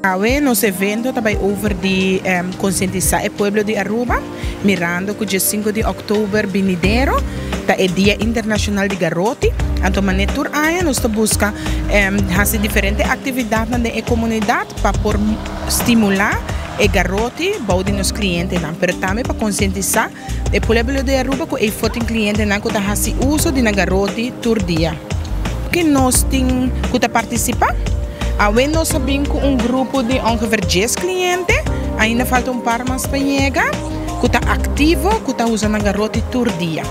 Awe nos evento ta bay over di concientisa e pueblo di Aruba, mirando cu dje sinku di october binidero ta e Dia Internacional di Garoti. Anto mane tur aña nos ta busca haci diferente actividadnan den e comunidad pa por stimula e garoti bou di nos clientenan, pero tambe pa concientisa E pueblo di Aruba ku ei for tin klientenan ku ta hasi uso di nan garoti tur dia. Ki nos tin ku ta partisipá? Awe nos a bin ku un grupo di ongeveer djes kliente, ainda falta un par mas pa yega, ku ta aktivo ku ta usa nan garoti tur dia.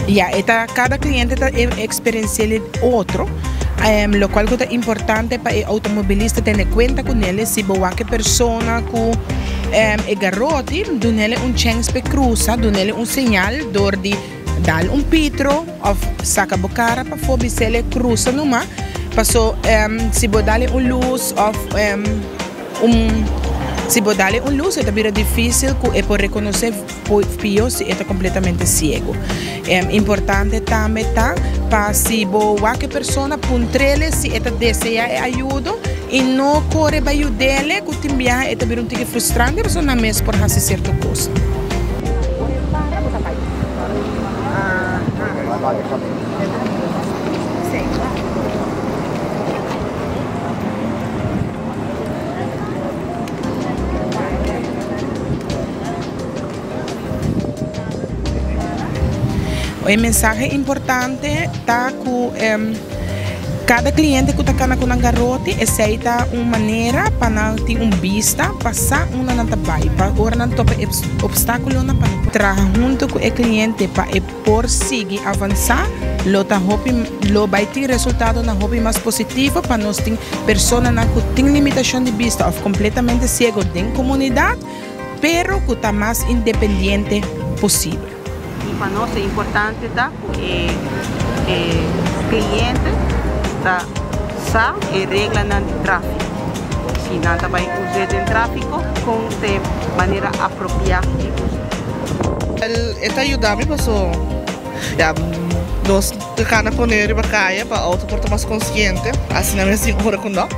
Ya, e ta kada kliente ta eksperensi'el otro, lokual ku ta importante pa e outomobilista tene kuenta ku nel si bo wak e persona ku e garoti, dun'el un chèns pa e krusa, dun'el un señal dor di dal un pitro òf saka bo kara pafó bis'el e krusa numa, paso si bo dal e un lus òf. Un, Si bo dal e un lus e ta bira difísil ku e por rekonosé pio si e ta kompletamente siegu. Importante tambe ta pa si bo wak e persona puntr'el si e ta deseá e ayudo i no kore bai yud'el ku tin biaha e ta bira un tiki frustrante pasobra nan mes por hasi sierto kos. E mensahe importante ta ku kada kliente ku ta kana ku nan garoti esei ta un manera pa nan tin un bista pa sa unda nan ta bai pa ora nan topa e opstakulonan pa nan por traha huntu ku e kliente pa e por sigui avansá lo ta hopi lo bai tin resultadonan hopi mas positivo pa nos tin personanan ku tin limitashon di bista òf kompletamente siego den komunidat pero ku ta mas independiente posibel. I pa nos e importante ta ku e e kliente ta sa e reglanan di tráfiko. Si nan ta bai us'é den tráfiko kon ta e manera apropiá di us'é. E ta yuda mi paso ya nos ta kana pone riba kaya pa auto por ta mas konsiente asina mes tin ora ku no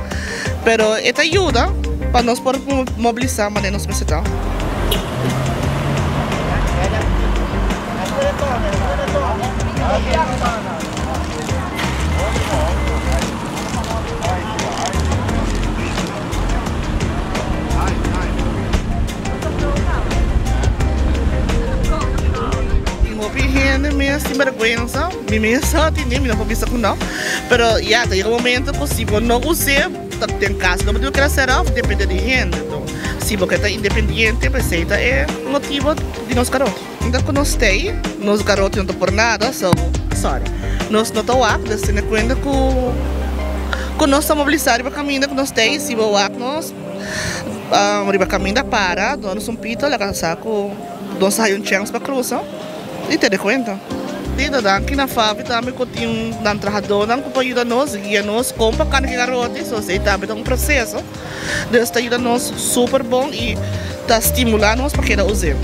pero e ta yuda pa nos por mobilisa manera nos mester ta. Tin hopi hende mes tin bergwensa, mi mes sa tende, mi no por bisa ku no, pero ya ta yega un momento ku si bo no us'é ta den kas lo bo tin ku keda sera òf depende di hende. Enton si bo ke ta independiente pues esei ta e motibo di nos karot. Unda ku nos stay nos garoti no ta por nada so sorry nos no ta wak dus tene kuenta ku ku nos ta mobilisa riba kaminda ku nos stay si bo wak nos riba kaminda para duna nos un pito laga sa ku nos ta haya un chèns pa krusa i tene kuenta. Tito danki na Fabi tambe ku tin nan trahadónan ku por yuda nos guia nos kon pa kana ki garoti so esei tambe ta un proseso dus ta yuda nos super bon i ta stimula nos pa keda us'é.